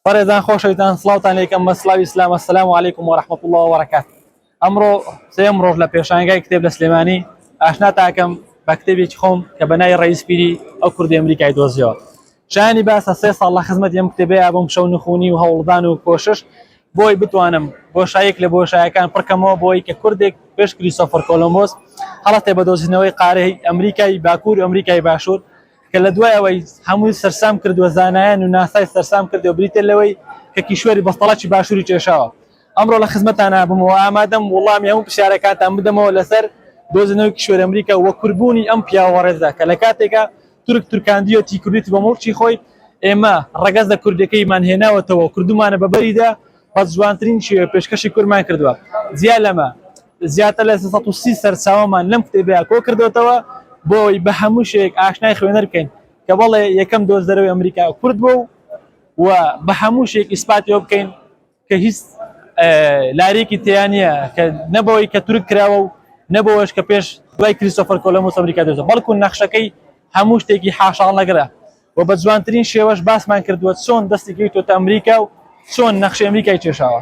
بەڕێزان خۆشەویستان سڵاوتان لێکەم بە سڵاوی ئیسلام السلام علیکم و رحمة الله و برکاته ئەمڕۆ سێم ڕۆژ لە پێشانگای کتێب لە سلێمانی ئاشنا تاکەم بە کتێبێکی خۆم کە بە ناوی ڕئیس پیری ئەو کوردی ئەمریکای دۆزیەوە شایانی باسە سێ ساڵ لە خزمەتی ئەم کتێبەیە بووم شەو نخونی و هەوڵدان و کۆشش بۆی بتوانم بۆشایەک لە بۆشایەکان پڕکەمەوە بۆی کە کوردێک پێش کریستۆفەر کۆلۆمبۆس هەڵەتێ بە دۆزینەوەی قارەی ئەمریکای باکوور و ئەمریکای باشوور کە لە دوای ئەوەی هەمووی سەرسام کردووە زانایان و ناسای سەرسام کردووە بریتە لەوەی کە کیشوەری بەستەڵەکی باشووری کێشاوە. ئەمڕۆ لە خزمەتانا بووم و ئامادەم وڵامی هەموو پرسیارەکانتان بدەمەوە لەسەر دۆزینەوەی کیشوەری ئەمریکا و کوردبوونی ئەم پیاوە بەڕێزە کە لە کاتێکا تورک تورکاندیەتی کوردیتی بە موڵکی خۆی ئێمە ڕەگەزە کوردیەکەیمان هێناوەتەوە و کردوومانە بە بەریدا بە جوانترین شێوە پێشکەشی کوردمان کردووە جیا لەمە زیاتر لە 330 سەرچاوەمان لەم کتێبەیا کۆ کردوێتەوە بۆ ئەوەی بە هەموو شێک ئاشنای خوێنەر بکەین کە بەڵێ یەکەم دۆزەرەوەی ئەمریکا کورد بوو و بە هەموو شێک ئیسپاتیەوە بکەین کە هیچ لارێکی تیا نییە کە نەبەوەی کە تورک کراوە و نەبەوەش کە پێش دوای کریستۆفەر کۆلۆمۆس ئەمریکا دۆزە بەڵکو نەخشەکەی هەموو شتێکی حاشاڵنەگرە و بە جوانترین شێوەش باسمان کردووە چۆن دەستی گەیتۆتە ئەمریکا و چۆن نەخشەی ئەمریکای کێشاوە.